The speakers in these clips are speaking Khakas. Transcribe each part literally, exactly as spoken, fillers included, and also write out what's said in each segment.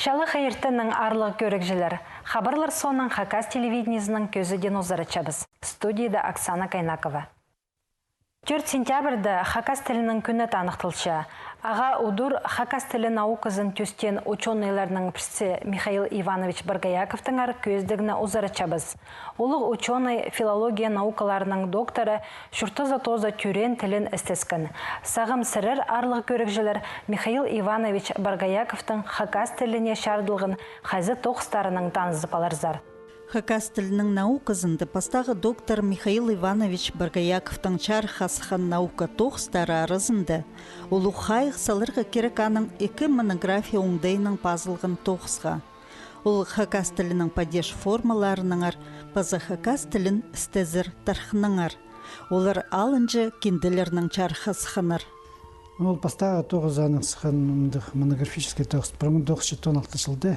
Чалахай иртеннең, аарлығ кӧрігҷілер. Хабарлар соонаң Хакас телевидениезінің кӧзідиин узаратчабыс. Студияда Оксана Кайнакова. Тӧрт сентябрьда хакас тілінің кӱні таныхталча. Ағаа удур хакас тілі науказын тӧстеен учёныйларның пірсі Михаил Иванович Боргояковтаңар кӧзідігні узаратчабыс. Улуғ учёный, филология наукаларының докторы, чуртаза тооза тӧреен тілін істескен. Сағам сірер, аарлығ кӧрігҷілер, Михаил Иванович Боргояковтың хакас тіліне чарыдылған хайзы тоғыстарынаң танызып аларзар. Хакас тілінің науказында пастағы доктор Михаил Иванович Боргояковтың чарыхха сыххан наука тоғыстары аразында улуғ хайығ саларға кирек аның ікі монография оңдайынаң пазылған тоғысха. Ол хакас тілінің падеж формаларынаңар паза хакас тілін істезер тархынаңар. Олар алынҷа кинделернең чарыхха сыхханнар. Ол пастағы тоғызы аның сыххан мындағ монографический тоғыс, пір муң тоғыс чӱс тоғызон алтынҷы чылда.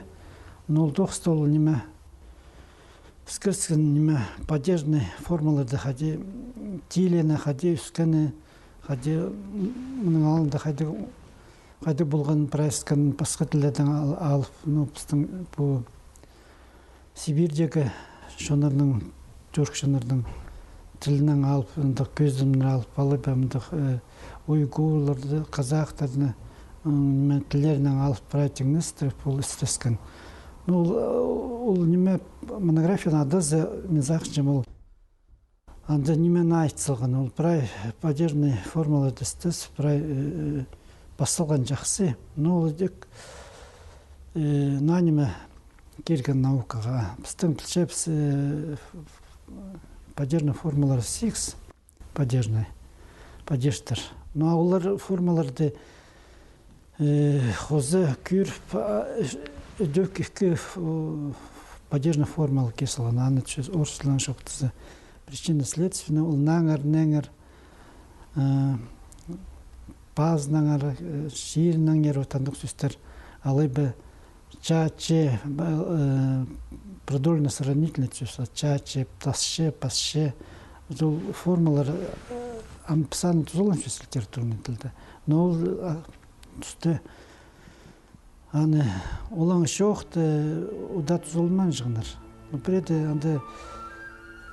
Но ол тоғыста ол ниме, іске сыххан ниме, падежный формаларда хайди тилені, хайди ӧскені, хайди, м, мының алнында хайди, хайди полған прайзын пасха тіллердең ал-, алып, ну, пістің пу Сибирьдегі чоннарның, тюрк чоннарның тілінең алып, андағ кӧзідімнер алып, алай ба андағ, э, уйгурларны, казахтарны, м, ниме, тіллерінең алып, прай теңнестіріп, ол істескен. Ну, ол, ол ниме, монографияның адазы, мин сағынчам, ол анда ниме айт салған, ол прай падежный формаларда істес, прай, э, э, пас салған чахсы. Но ол тек, э, наа ниме кирген наукаға. Пістің пілчебіс, э, падежный формалар сигіс, падежный, падежтер. Но олар формаларды Э, хоза кӧріп, а, ідӧк ікі, о, падежный форма алып киле салған. Аны тӱс орыс тілінең чоохтаза, причинно-следственный, ол наңар, неңер, э, пазынаңар, э, чирінеңер, вот андағ сӧстер. Алай ба ча, че, ба, э, продольно-сравнительный сӧс, ча, че, тасча, пасча. Ол формалар, э, ам піс аны тузаланчабыс литературный тілде. Но ол, а, туста аны олаң чоохты удаа тузаланмаан чығаннар. Но пірееде анда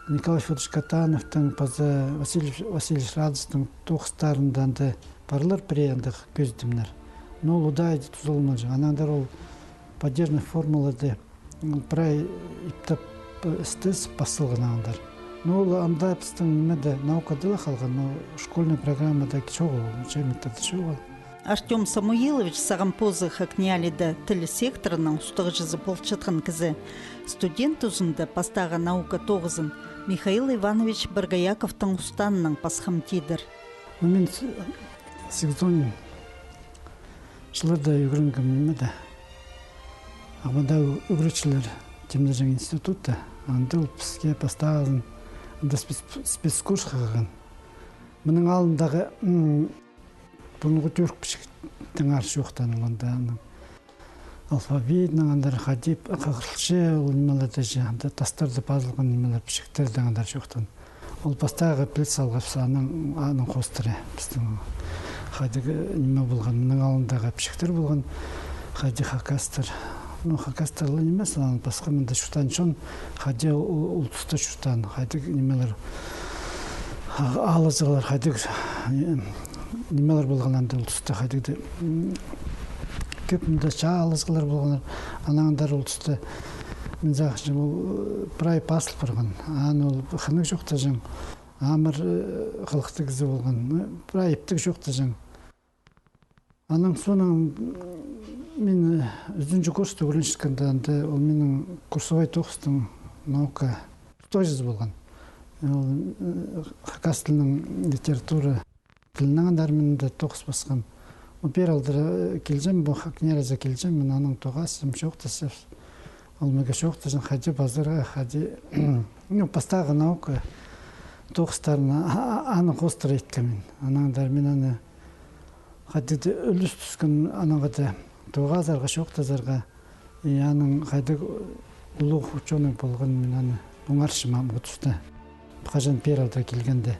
Николай Фёдорович Катановтың паза Василий, Василий Радостың тоғыстарында анда парлар пірее андағ кӧзідімнер. Но ол удаа иди тузаланмаан чыған. Анаңар ол падежный формаларды прай иптеп, э, істес пас салған анаңар. Но ол анда пістің нимеде, наукада ла халған, но школьный программада чоғыл, учебниктерде чоғыл. Артём Самуилович сағам позы ХакНИИЯЛИ-да тіл секторының устағҷызы полчатхан кізі. Студент тузында пастағы наука тоғызын Михаил Иванович Боргояковтың устаанынаң пасхам тидір. Ну, мин с-, сигізон чылларда ӱгренгем нимеде. Ағбандағы ӱгретчілер тимнеҷең институтта. Анда ол піске пастағызын, анда спец-, спецкурс хығырған. Мының алнындағы, м, пурунғы тюрк пічіктеңер чоохтаан ол анда, аның алфавитінең андар хайди хығырылча, ол нимелерде же, анда тастарда пазылған нимелер, пічіктердең андар чоохтаан. Ол пастағы піл салғабыс аның, аның хоостыра, пістің хайдағ ниме полған, мының алнындағы пічіктер полған, хайди хакастар. Ну, хакастар ла нимес, анаң пасха мында чуртаан чон, хайди ол, ол туста чуртаан, хайдағ нимелер, а-, алызығлар, хайдағ, э, нимелер полған анда ол туста, хайдағ даа, м, кӧп мында чаа алызығлар полғаннар, анаң андар ол туста, мин сағынчам, ол, э, прай пазыл парған. Аны ол хынығ чоохтаҷаң, амыр, э, хылыхтығ кізі полған. Э, прай иптіг чоохтаҷаң. Анаң соонаң, м, мин, э, ӱзінҷі курста ӱгренчеткенде, анда ол минің курсовой тоғыстың наука устағҷызы полған. Ол, э, хакас тілінің литература тілінең андар мин анда тоғыс пасхам. Ол пеер алдыра, э, килҷең, пу ХакНИИЯЛИ-зе килҷең, мин анаң тоғасчам, чоохтасчабыс. Ол мағаа чоохтаҷаң, хайди пазарға, хайди, ну, пастағы наука тоғыстарына, а-, а-, аның хоостыра иткем мин. Анаң андар мин аны хайди даа ӱлӱс тӱскен, анаңар даа тоғазарға, чоохтазарға. И аның хайдағ улуғ учёный полған, мин аны оңарчам ам ол туста. Хаҷан пеер алдыра килгенде.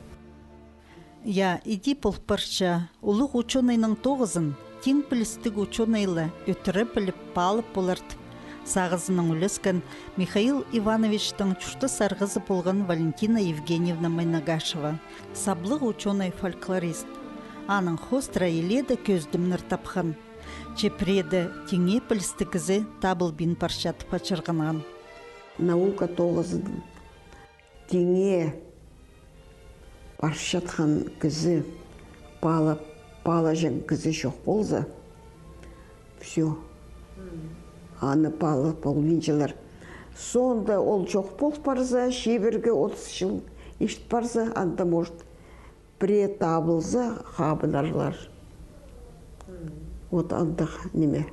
Я, иди пол парча, улуғ учёныйның тоғызын тиң пілістіг учёнайлар ӧтіре піліп, паалап полар тіп, сағызынаң ӱлескен Михаил Ивановичтің чуртас арғызы полған Валентина Евгеньевна Майнагашева. Саблығ учёнай-фольклорист. Аның хоостыра илееде кӧзідімнер тапхан. Че пірееде тиңе пілістіг кізі табылбин парча тіп ачырғанған. Наука тоғызын тиңе парчатхан кізі, паала-, паалаҷаң кізі чох полза, всё. Аны паалап полбинчалар. Соонда ол чох пол парза, чибіргі отыс чыл ирт парза, анда, может, пірее табылза, хабынарлар. Вот андағ ниме.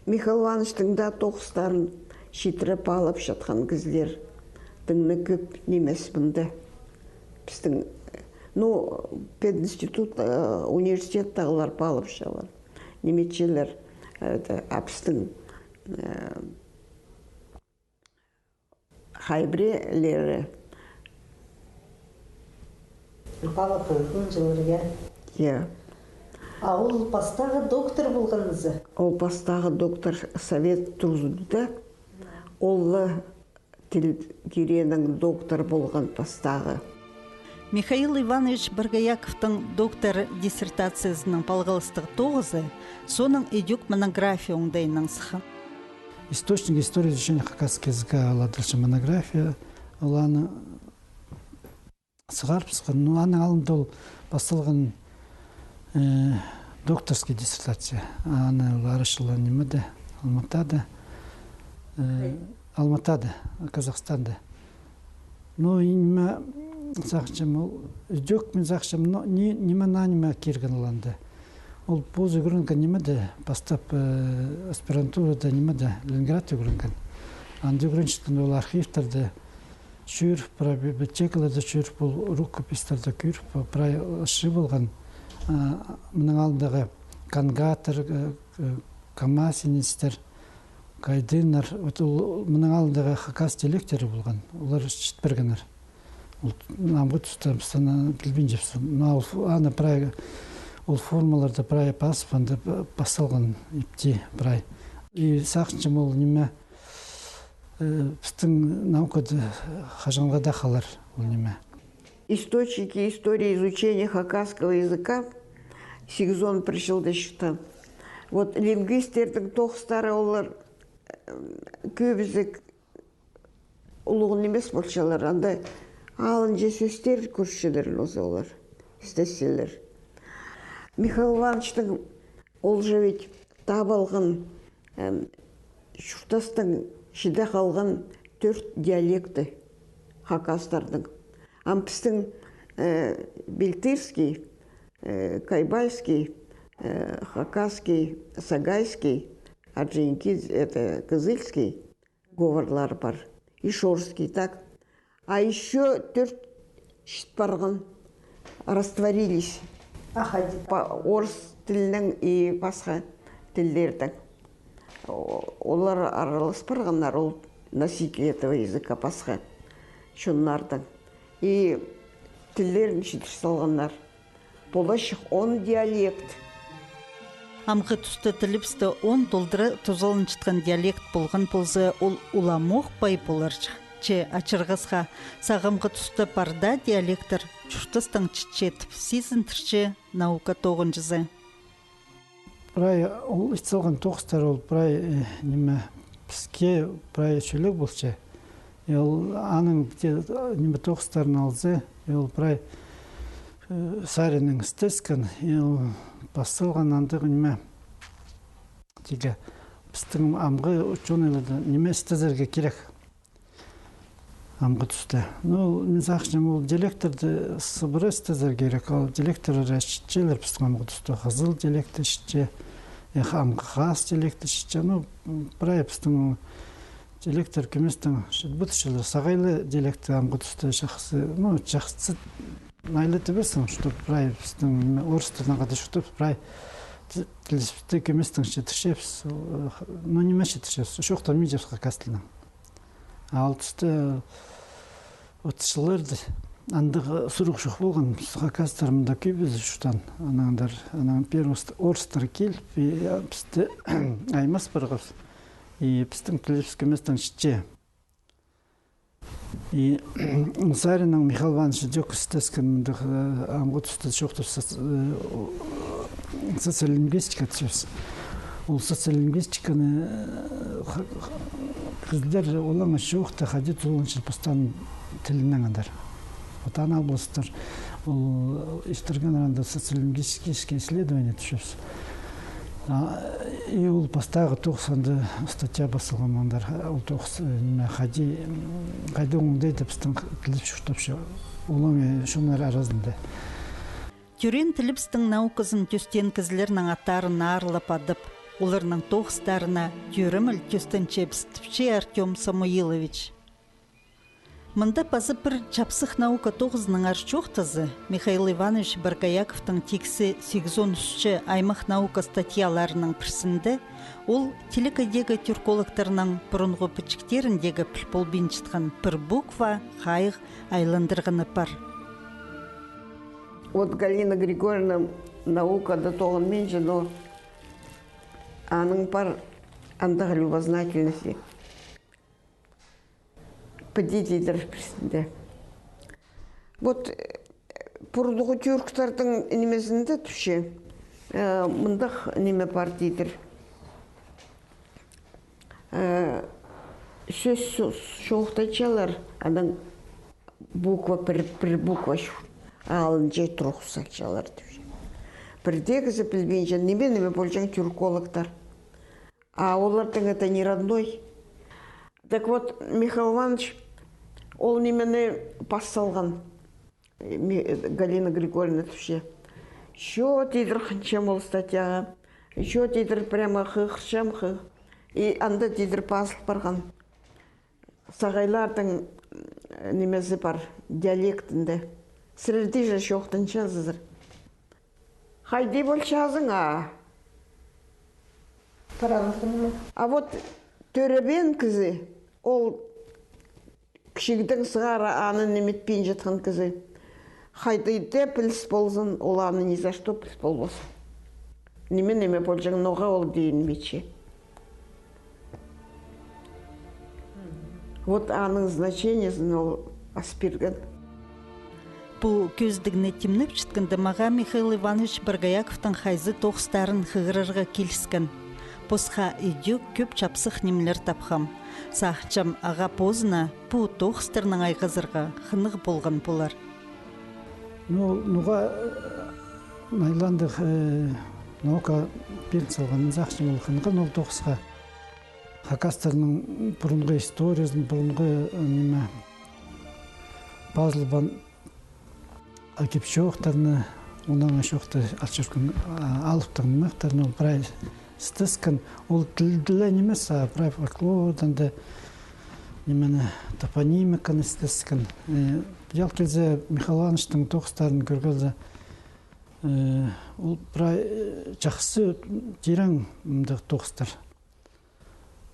Михаил Ивановичтің даа тоғыстарын читіре паалапчатхан кізілернің дее кӧп нимес мында. Пістің, ну, пединститут, э, университеттағылар паалапчалар. Ниме итчелер, это, а пістің, э, хай пірелері. Паалап полбинчалар, я? Я. А ол пастағы доктор полған зе? Ол пастағы доктор совет турзында. Ол ла тіл киренің доктор полған пастағы. Михаил Иванович Боргояковтың доктор диссертациязының палғалыстығ тоғызы, соонаң ідӧк монография оңдайынаң сыххан. «Источники истории изучения хакасского языка» ол адалча монография, ол аны сығарыбысхан. Ну, аның алнында ол пасталған, э, докторский диссертация. Аны ол арачылаан нимеде, Алматада. Э, Алматада, Казахстанда. Ну, и ниме сағынчам, ол ідӧк мин сағынчам, но ни-, ниме, наа ниме кирген ол анда. Ол позы ӱгренген нимеде, пастап, э, аспирантурада нимеде, Ленинградта ӱгренген. Анда ӱгренчеткен, ол архивтерде чӧріп, прай библиотекаларда чӧріп, ол рукописьтерде кӧріп, прай ысчы полған, а, мының алнындағы Кангаттар, э, э, Камасинецтер, Гайдыннар, вот ол мының алнындағы хакас диалектері полған, олар чіт пиргеннер. Ол амғы туста піс аны пілбинчебіс. Но ол ф-, аны прай, ол формаларда прай пазып, анда п-, пас салған ипти прай. И сағынчам, ол ниме, э, пістің наукада хаҷанға даа халар ол ниме. «Источники истории изучения хакасского языка» сигізон пір чылда чыхтаан. Вот лингвисттернің тоғыстары, олар, э, кӧбізі улуғ нимес полчалар, анда алынҷа сӧстер кӧрчелер, оза олар істеселер. Михаил Ивановичтің, ол же ведь таап алған, эм, чуртастың чиде халған тӧрт диалекті хакастарның. Ам пістің, э, бельтырский, э, кайбальский, э, хакасский, сагайский, орджоникидзе-, это, кызыльский, говорлар пар. Ишорский, так. А ещё тӧрт чіт парған, растворились. Аха, ди-. По орыс тілінің и пасха тіллердің. О-, олар аралас парғаннар, ол носители этого языка, пасха чоннарның. И тіллерін читіре салғаннар. Поларҷых он диалект. Амғы туста тілібісте он толдыра тузаланчатхан диалект полған полза, ол уламох пай поларҷых. Че ачырғасха, сағамғы туста пар даа диалектер чуртастаң чітче тіп сизіндірче наука тоғынҷызы. Прай ол ит салған тоғыстар, ол прай, э, ниме, піске прай чӧлег полча. И ол аның те-, ниме, тоғыстарын алза, и ол прай, э, саринаң істескен, и ол пас салған андағ ниме. Тигі пістің амғы учёныйларда ниме істезерге кирек амғы туста. Ну, мин сағынчам, ол диалектерді сыбыра істезерге кирек, ол диалекттер чітчелер пістің амғы туста. Хызыл диалекті чітче, э, амғы хаас диалекті чітче. Ну, прай пістің диалекттер кӧместең чіт пӱдірчелер. Сағай ла диалекті амғы туста чахсы, ну, чахсы, найла тибессің, что прай пістің, ниме, орыстарнаң хада чуртап, прай ти-, тілібісті кӧместең читірчебіс, э, ну, ниме читірчебіс, чоохтанминчабыс хакас тілінең. А ол туста, э, вот чылларда Андағ сурығ чох полған, піс хакастар мында кӧбізі чуртаан. Анаңар, анаң пеер орыс-, орыстар киліп, и, а, пісті аймас парғабыс. И пістің тілібіс кӧместең чітче. И саринаң Михаил Иванович ідӧк істескен мындағ, э, амғы туста чоохтапча, э, о-, социолингвистика тіпчебіс. Ол социолингвистиканы, э, ха-, ха-, кізілер олаңай чоохта хайди толғанча постаң тілінең андар. Вот ана областар, ол истерген анда социолингвистические исследования тіпчебіс. А, и ол пастағы тоғыс анда статья пас салған андар, ол тоғыс, э, ниме, хайди, м, хайди оңдайда пістің тілібіс чуртапча, олаңай чоннар аразында. Тӧреен тілібістің науказын тӧстеен кізілернің аттарын аарлап адап, оларның тоғыстарына тӧреміл тӧстенчебіс, тіпче Артём Самоилович. Мында паза пір чапсых наука тоғызынаңар чоохтаза, Михаил Иванович Боргояковтың тиксі сигізон ӱзінҷі аймах наука статьяларының пірсінде ол телекейдегі тюркологтарның пурунғы пічіктеріндегі піл полбинчатхан пір буква хайығ айландырғаны пар. Вот Галина Григорьевна наукада тоғынминча, но аның пар андағ любознательность. Піди тидір пірсінде. Вот, э, пурунғы тюрктарның нимезінде тіпче, э, мындағ ниме пар тидір. Э, сӧс чо-, чоохтанчалар, анаң буква, пір, пір буква чу-, алынҷа турғыс салчалар тіпче. Пірдеезі пілбинче, ниме, ниме полҷаң тюркологтар. А оларның это не родной. Так вот, Михаил Иванович ол нимені пас салған. Ми-, Галина Григорьевна тіпче. Чо, тидір, хынчам ол статьяға. Чо, тидір, прямо хығырчам, хы-, и анда, тидір, пазыл парған. Сағайларның, м, нимезі пар, диалектінде. Сірер тіҷе чоохтанчазар. Хайди полчазың, а? Парандырма. А вот тӧребеен кізі, ол кічігдең сығара аны ниметпинчеткен кізі. Хайди даа піліс ползын, ол аны ни за что піліс полбас. Ниме, ниме полҷаң, ноға ол дее ниметче. Вот аның значениезін ол ас пирген. Пу кӧзідігні тимнепчеткенде, мағаа Михаил Иванович Боргояковтың хайзы тоғыстарын хығырарға киліскен. Посха идӧк кӧп чапсых нимелер тапхам. Сағынчам, ағаа позына пу тоғыстарнаң айғазарға хынығ полған полар. Ну, ноға, э, айландығ, э, наука пирін салған, сағынчам, ол хынған ол тоғысха. Хакастарның пурунғы историязын, пурунғы, э, ниме, пазылбаан акип чоохтарны, онаң чоохты ачыркын, а, алыптың нымахтарны ол прай істескен, ол тіл-, тіл нимес, а прай фольклордан даа, нимені, топонимиканы істескен. Э, піл килзе, Михаил Ивановичтің тоғыстарын кӧргелзе, э, ол прай, э, чахсы тирең мындағ тоғыстар.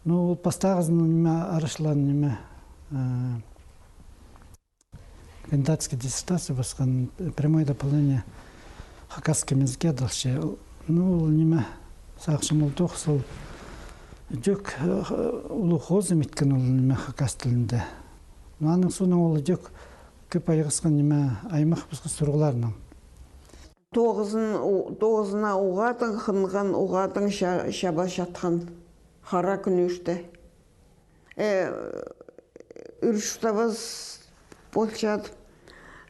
Ну, ол пастағызын ниме, арашылаан ниме, э, кандидатская диссертация пасхан, прямое дополнение хакасском языке адалча. Ну, ол ниме, сағынчам, ол тоғыс, ол идӧк, э, улуғ хозым иткен ол ниме хакас тілінде. Ну, аның соонаң ол идӧк кӧп айғасхан ниме аймах пасха сурығларнаң. Тоғызын, у-, тоғызына уғаа тың хынған, уғаа тың ча-, чаба чатхан хара кӱнӧште. Э, ӱр чуртабас полчат,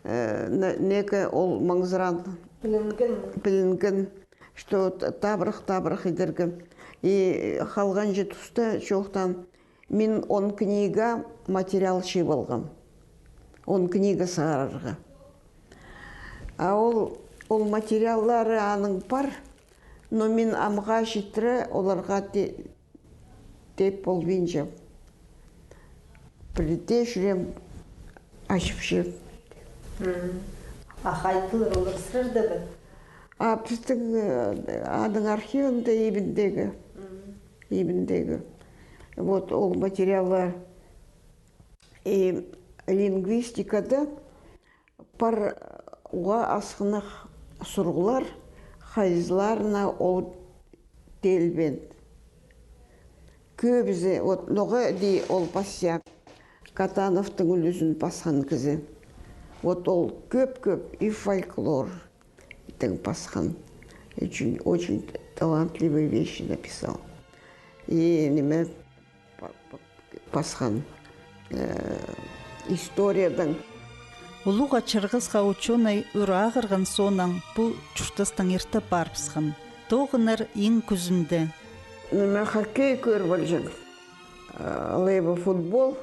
э, не-, неке ол маңзыраан пілінген, пілінген, что т-, табырах, табырах идерге. И халғанҷы туста чоохтаан, мин он книга материал чыып алғам. Он книга сығарарға. А ол, ол материаллары аның пар, но мин амға читіре оларға те-, теп полбинчам. Пірдее чӱреем ачыпчам. М. А хайдағлар олар, сірерде бе? А пістің, э, аның архивінде ибіндегі. М. Ибіндегі. Вот ол материаллар. И лингвистикада Пар уғаа асхынах сурығлар, хайзыларына ол теелбеен. Кӧбізі, вот, ноға дее ол пасча, Катановтың ӱлӱзін пасхан кізі. Вот ол кӧп-кӧп и фольклор тың пасхан. Очень, очень талантливые вещи написал. И ниме, па-, па-, пасхан, э, историядаң. Улуғ ачырғасха учёный ӱр ағырған соонаң пу чуртастаң ирте парыбысхан. Тоғынар иң кӱзінде. Ниме, хоккей кӧріп алҷаң. Э, либо футбол.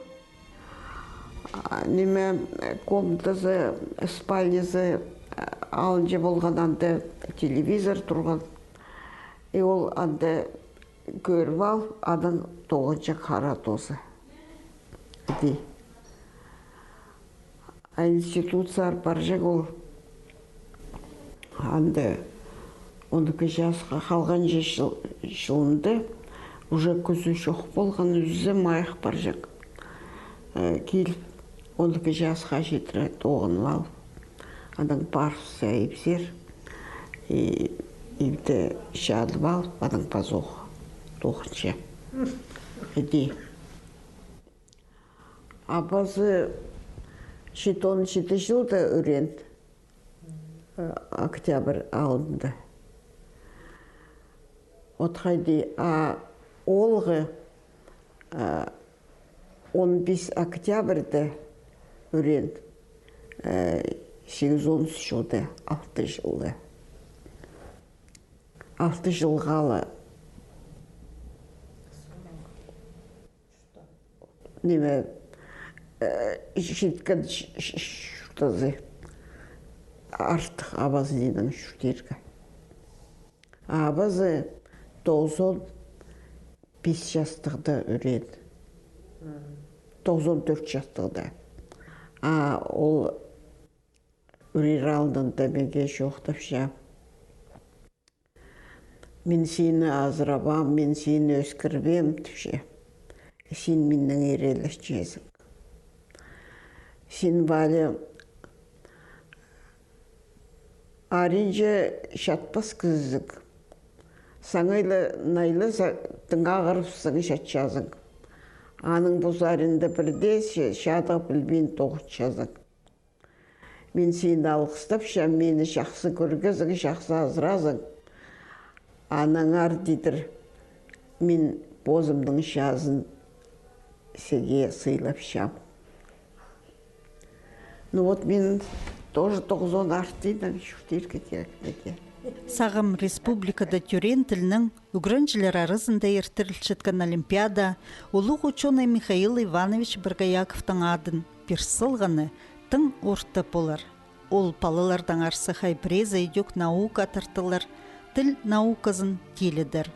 А, ниме, комнатазы, спальнязы, а, алынҷа полған, анда телевизор турған. И ол анда кӧріп ал, анаң тоғынҷаң хара тооза. Іди. А институтсар парҷаң ол. Анда он ікі часха халғанҷа чыл-, чылында, уже кӱзі чох полған, ӱзі майых парҷаң. Э, киліп, он ікі часха читіре тоғынып алып, анаң парыбысса ибзер, и ибде чадып алып, анаң пазох тоғынча. Іди. Абазы читон читі чылда ӱреен, э, октябрь алнында. От хайди, а оолғы, э, он пис октябрьда ӱреен, э, сигізон ӱс чылда, алты чылда. Алты чылға ла. Ниме, э, читкен ч-, ч-, чуртазы артых абазынаң чуртирға. Абазы тоғызон пис частығда ӱреен. Тоғызон тӧрт частығда. А ол ӱрер алнында меге чоохтапча. Мин сині азырабаам, мин сині ӧскірбеем, тіпче. Син миннең иреелесчезің. Син, Валя, аринҷа чатпас кізізің. Саңай ла найлы са-, тың ағырыбыссаң чатчазың. Аның пу саринда пірдее че-, чадығ пілбин тоғынчазың. Мин сині алғыстапчам, мині чахсы кӧргезің, чахсы азыразың. Аннаңар, тидір, мин позымның чазын сиге сыйлапчам. Ну вот, мин тоже тоғызон артынаң чуртирға кирек меге. Сағам республикада тӧреен тілнің ӱгренҷілер аразында иртірілчеткен олимпиада улуғ учёный Михаил Иванович Боргояковтың адын пир салғаны тың орта полар. Ол палалардаң арса хай піреезі идӧк наука тартылар, тіл науказын тилідер.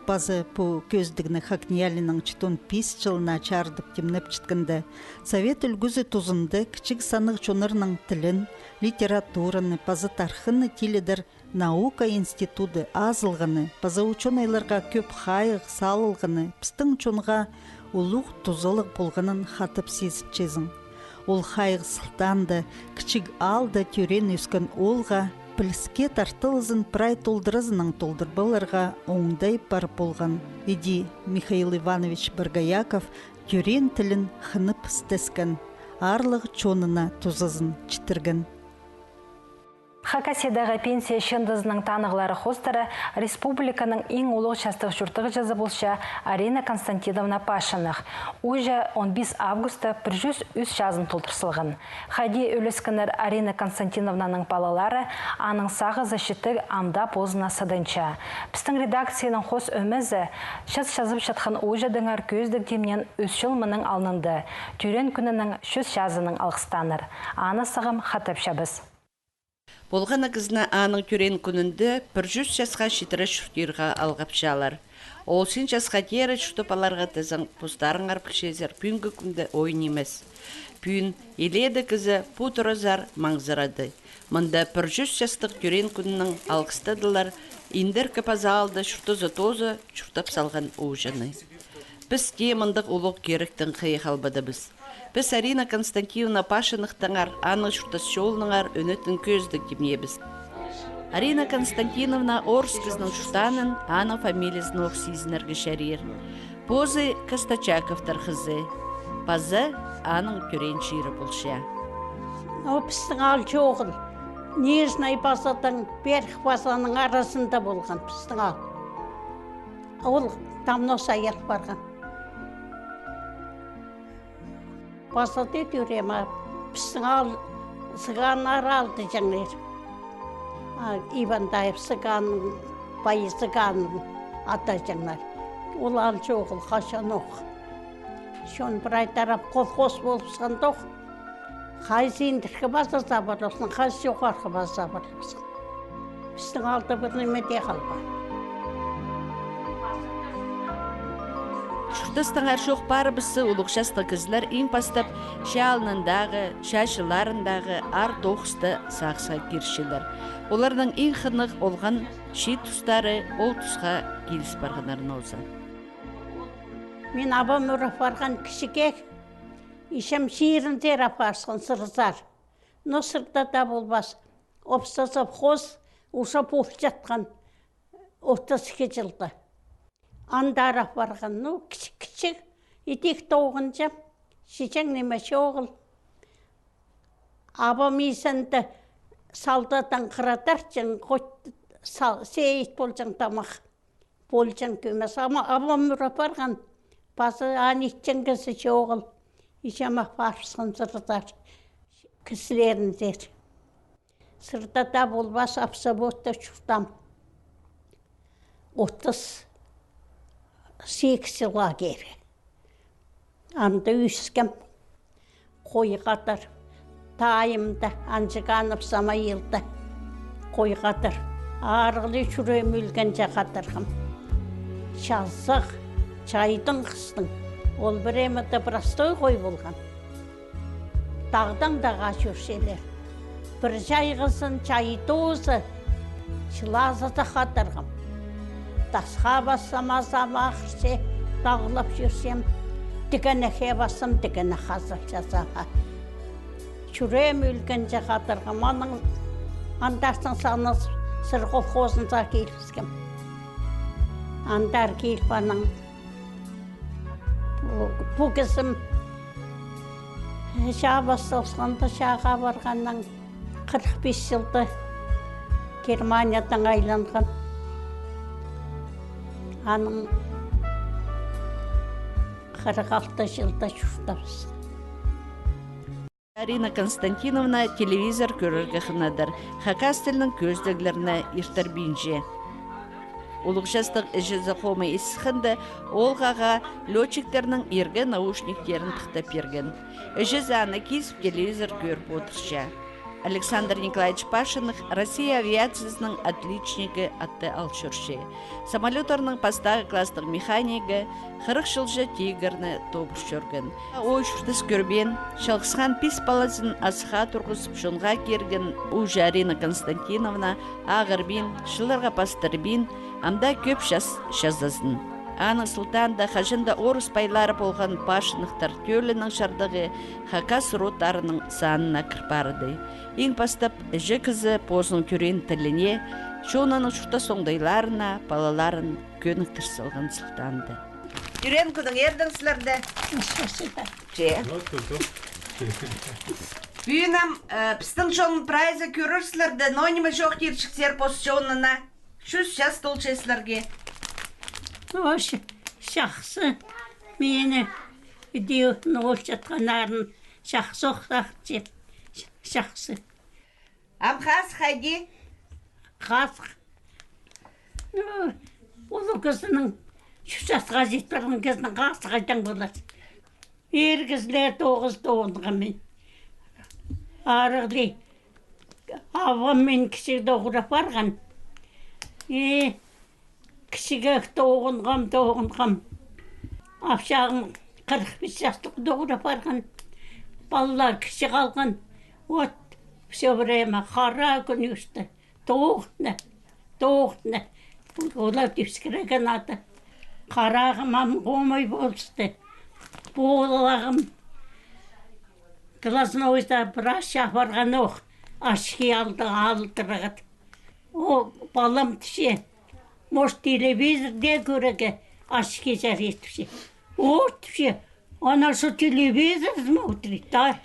Пазы пу кӧзідігні ХакНИИЯЛИ-ның читон пис чылына чарыдып тимнепчеткенде, совет ӱлгӱзі тузында кічіг саннығ чоннарның тілін, литератураны паза тархынны тилідер наука институды азылғаны паза учёныйларға кӧп хайығ салылғаны пістің чонға улуғ тузалығ полғанын хатап сизінчезің. Ол хайығ сылтаанда кічіг аалда тӧреен ӧскен оолға піліске тартылызын прай толдыразынаң толдырып аларға оңдай пар полған. Іди Михаил Иванович Боргояков тӧреен тілін хынып істескен, аарлығ чонына тузазын читірген. Хакасиядағы пенсия чыындызының танығлары хоостыра республиканың иң улуғ частығ чуртағҷызы полча Арина Константиновна Пашинах. Ууҷа он пис августта пір чӱс ӱс чазын толдыр салған. Хайди ӱлескеннер Арина Константиновнаның палалары, аның сағызы читіг ам даа позына сыдынча. Пістің редакцияның хоос ӧмезі час чазып чатхан ууҷадаңар кӧзідіг тимнеен ӱс чыл мының алнында, тӧреен кӱнінең чӱс чазынаң алғыстанар. Аны сағам хатапчабыс. Полған на кізіні аның тӧреен кӱнінде пір чӱс часха читіре чуртирға алғапчалар. Ол син часха теере чуртап аларға тізең, постарыңар пілчезер, пӱӱнгі кӱнде ой нимес. Пӱӱн илееде кізі пу туразар маңзырады. Мында пір чӱс частығ тӧреен кӱнінең алғыстадылар индіркі паза аалда чуртазы тооза чуртап салған ууҷаны. Піс тее мындағ улуғ киректең хыйы халбадабыс. Піс Арина Константиновна Пашинахтаңар, аның чуртас чолынаңар ӱнетін кӧзідіг тимнеебіс. Арина Константиновна орыс кізінің чуртаанын, аның фамилиязын ох сизінерге чарир. Позы Костачаковтар хызы. Паза аның тӧреен чирі полча. О, пістің аал чоғыл. Нижнай Пазадаң Верх Пазаның аразында полған пістің аал. Ол давно саял парған. Пазада тӧреем, а пістің аал Цыганнар аалда чаңнар. А, Ивандаев Цыганның, Пай Цыганның ада чаңнар. Ол аал чоғыл хаҷанох. Чон прай тарап колхоз полыбысхандох. Хай синдіргі паза сабарлыбысхан, хай чоғарғы паза сабарлыбысхан. Пістің аалда пір ниме дее халбаан. Чуртастаңар чоох парыбысса, улуғ частығ кізілер иң пастап чаа алнындағы, чаа чылларындағы аар тоғысты сағысха кирчелер. Оларның иң хынығ олған чиит тустары ол тусха киліс парғаннар нооза. Мин абам ӱр апарған кічіг, иҷем чирінзер апарысхан сырзар. Но сырда даа полбас. Опса совхоз уже полчатхан отыс ікі чылда. Андар апарған, ну, кічіг-кічіг, идӧк тоғынчам, чиҷең ниме чоғыл. Абам изенде салдадаң хырадырҷаң, хоть сал-, сеит полҷаң тамах. Полҷаң кӧмес, ама абам ӱр апарған, паза аны итчең кізі чоғыл. Иҷем апарыбысхан сырзар кізілерінзер. Сырда даа полбас, Апсаботта чуртаам. Отыс сигіс чылға кері. Анда ӧскем. Хой хадар. Тайымда, Анҷыганов Самаилда хой хадар. Арығлы чӱреем ӧлгенҷе хадарғам. Чазағ, чайдың хыстың. Ол піреемеде простой хой полған. Тағдаң тағаа чӧрчелер. Пір чайғызын чай тооза, чылазыда хадарғам. Тасха пассам, азам ағырча, тағлап чӧрчем. Тігенекке пассам, тігенек хазылча сағаа. Чӱреем ӧлгенҷе хадарғам. Анаң андартын сағынып, сыр колхозынзар килібіскем. Андар киліп, анаң Пу, пу кізім чаа пасталысханда, чааға парғаннаң хырых пис чылда Германиядаң айланған. Анаң хырых алты чылда чуртабыс. Арина Константиновна телевизор кӧрерге хынадыр, хакас тілінің кӧзідіглеріне иртірбинче. Улуғ частығ іҷезі хомай ис сыхханда, оолғы ағаа лётчиктернің иргі наушниктерін тыхтап пирген. Іҷезі аны кизіп, телевизор кӧріп одырча. Александр Николаевич Пашинах Россия авиациязының отличнигі атты ал чӧрче. Самолёттарның пастағы класстың механигі, хырых чылҷа «Тигірні» тобыр чӧрген. Ой чуртас кӧрбеен, чалғысхан пис палазын асыға турғызып, чонға кирген ууҷа Арина Константиновна ағырбин, чылларға пастырбин, ам даа кӧп час чазазын. Аның сылтаанда хаҷан даа орыс пайлары полған Пашинахтар тӧлінің чардығы хакас родтарының санына кір парды. Иң пастап іҷе кізі позының тӧреен тіліне, чонының чуртас оңдайларына палаларын кӧніктір салған сылтаанда. Тӧреен кӱннең иртең сірерні. Че. Пӱӱн ам, э, пістің чон прайзы кӧрер сірерні, ноо ниме чоохтирҷіксер пос чонына. Чӱс час толча сірерге. Ой, чахсы. Мині іди нолчатханнарын чахсы ох сағынчам. Чахсы. Ам хазых хайди? Хазых. Ну, улуғ кізінің, чӱс часха чит парған кізінің хазых хайдаң полар. Ир кізілер тоғыс тоғынғам мин. Арығлы. Абам мин кічігде уғрап парған. Э, кічіг тоғынғам, тоғынғам. Апчағым хырых пис частығ тоғрап парған. Палалар кічіг халған. Вот, всё время хара кӱн ӧсті. Тоғынды, тоғынды. Олар тӱскіреген ады. Харағым ам хомай полысты. Полағым Глазной врач апарған ох, очки алды, алдырғыт. О, палам, тіпче, может, телевизорда кӧрерге очки чарир, тіпче. О, тіпче, она что, телевизор смотрит, да?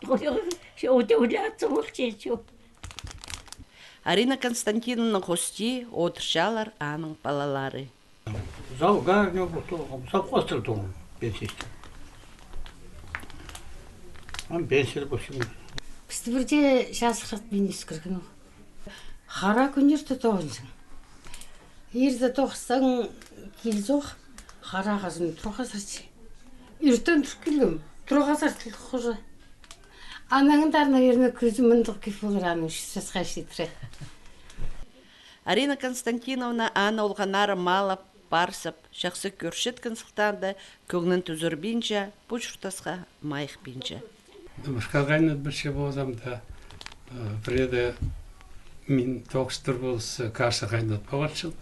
Удивляться полча. Арина Константиновнаның хости одырчалар аның палалары. Завгарня, совхозтар тоғын пенсияда. Ам пенсияда полчам. Пісті пірдее чазырғыт пин ӧскірген ол. Хара кӱннерде тоғынҷаң. Ирде тоғынсаң, килзох, хара хазым турғазар чи. Иртен тур килгем, турғазар тіл хужа. Анаң андар, наверное, кӱзі мындағ кӧп полар, аның ӱс часха читіре. Арина Константиновна аны олғаннары малап, парсап, чахсы кӧрчеткен сылтаанда, кӧңнін тӱзірбинче, пу чуртасха майыхпинча. Ымыртха хайнат пирче ползам даа, э, пірееде мин тоғыстыр полыс, каша хайнат парчам.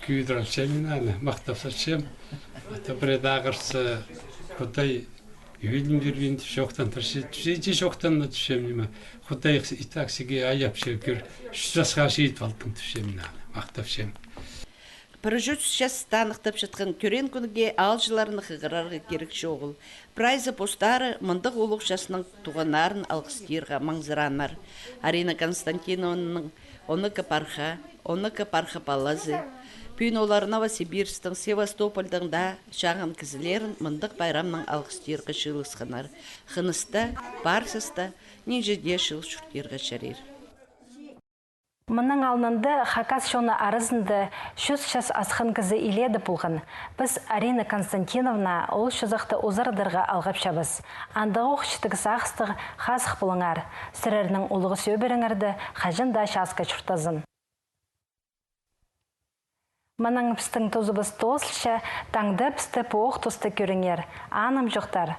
Кӧдір алчам мин аны, махтап сатчам. Ата пірееде ағырса, Худай ӧлім пирбин тіп чоохтандырча, тіпче, че чоохтанма тіпчем ниме. Худай и так сиге аяп чӧр, ӱс часха чит полдың тіпчем мин аны, махтапчам. Пір чӱс час таныхтапчатхан тӧреен кӱнге аалҷыларны хығырарға кирек чоғыл. Прайзы постары мындағ улуғ часнаң туғаннарын алғыстирға маңзыраннар. Арина Константиновнаның он ікі парха, он ікі парха палазы. Пӱӱн олар Новосибирсктің, Севастопольдың даа чағын кізілерін мындағ пайрамнаң алғыстирға чыылысханнар. Хыныс та, парсыз да, нинҷе дее чыл чуртирға чарир. Мының алнында хакас чоны аразында чӱс час асхан кізі илееде полған. Піс Арина Константиновна ол чозахты узарадарға алғапчабыс. Андағох читігіс ағыстығ хазых полыңар. Сірернің улуғ сӧбіреңерде хаҷан даа часка чуртазын. Мының пістің тузыбыс тоозылча, таңда пісті пу ох туста кӧріңер. Анымҷохтар.